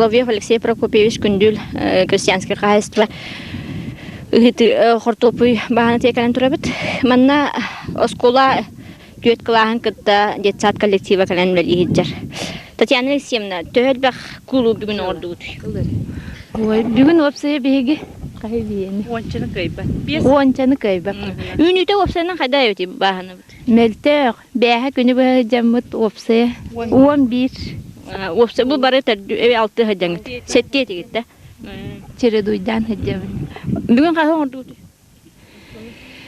Соловьев Алексей Прокопьевич Күндүл крестьянское хаһайыстыба ыһыты хортуоппуй баһаана тиэкэлэн турабыт. Манна оскуола түөрт кылааһын кытта детсад коллектива кэлэн үлэлии сылдьар. Татьяна Алексеевна, төһө элбэх куулу бүгүн оҥордугут? Ой, бүгүн уопсайа биһиги хаһы биэни? Уончаны кыайбат. Биэс. Уончаны кыайбат. Үүнүүтэ уопсайынан хайда эбити бааһынабыт? Мөлтөөх, бээһэ күнү быһа сылдьаммыт уопсайа 11. Уопсай бу бары төрдү алты сылдьаҥыт. Сэттиэ этигит да? Чередуйдаан сылдьабын. Бүгүн хаһы оҥордугут?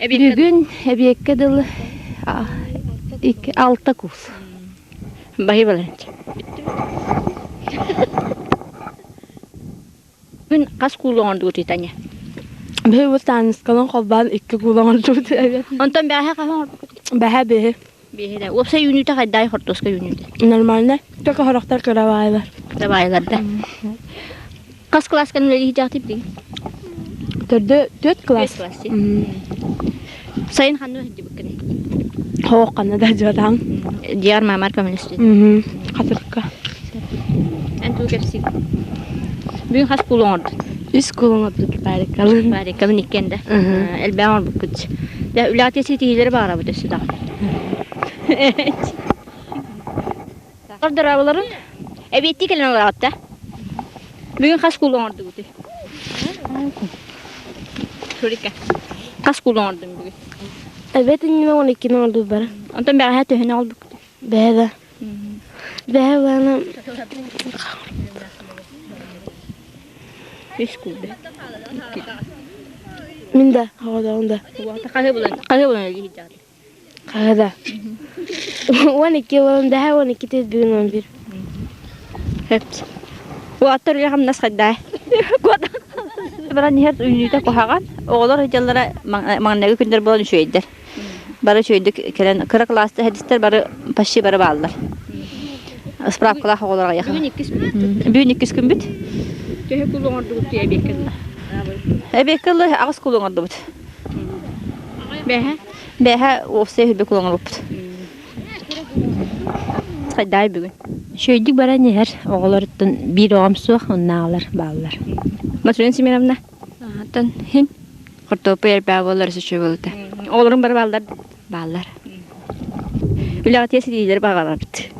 Бүгүн эбиэккэ дылы икки алта куус. Баһы баланча. Күн хас куулу оҥордугут Таня? Биһи бу Таанньыскалан холбоон икки куулу оҥордубут эбиэт. Онтон бээһэ хаһы оҥорбуккут? Бэһэ биһи. Биһи да. Уопсай үүнүүтэ хайдаай хортуоска үүнүүтэ? Нормально. Только хорохтор кырабаайлар. Кырабаайлар да. Хас кылааска үлэлиһиджаахтый билигин? Төрдө түөрт класс. Түөрт класс. Сайын ханна сылдьыбыккыный? Хоох ханна да дьуотаҥ. Дьиэҕэр маамар көмөлөстүн. Хатырыкка. Эн туу кэпсиир. Бүгүн хас куулу оҥордун? Үс куулу оҥордут Барикалын. Барикалын иккиэн да. Элбэҕи оҥорбуккут. Дьэ, үлэҕэ ситиһиилэри баҕарабыт өссө даҕаны. Дорооболорун. Эбиэттии кэлэн олороҕут да? Бүгүн хас куулу оҥордугутуй? Шурика. Хас куулу оҥордуҥ бүгүн? Эбиэт иннинэ он иккини оҥордубут бары. Онтон бэҕэһээ төһөнү оҥорбуккутуй? Бэһэ да. Бэһэ уонна Үс куул да. Мин да, оҕодоҕум да. Хаһы булан, хаһы булан өлүү Хаһы да. 12 уон бэһэ, 12 тиз бүгүн 11. Хөп. Уоттар үлэ хамнас хайдаа. Баран иһэр үүнүүтэ куһаҕан. Оҕолор сылдьаллара маҥнайгы күннэр буолан үчүгэйдэр. Бары үчүгэйдик кэлэн кыра кылааста хэдистэр бары почти бары бааллар. Справкалаах оҕолор аҕыйах. Бүгүн иккис күн. Бүгүн иккис күнбүт. Төһө кул оҥордугут эбиэккэ дылы? Эбиэккэ дылы аҕыс кул оҥордубут. Бэһэ? Бэһэ уопсай үрдүк оҥорбуппут. Хайдаай бүгүн? Үчүгэйдик баран иһэр. Оҕолоруттан биир оҕом суох, оннааҕылар бааллар. Матрена Семеновна? Аттан хин хортуоппуй элбэҕэ буоллар үчүгэй буолута. Оҕолорум бары бааллар? Бааллар. Үлэҕэ тиэс илиилэр баҕаларбыт.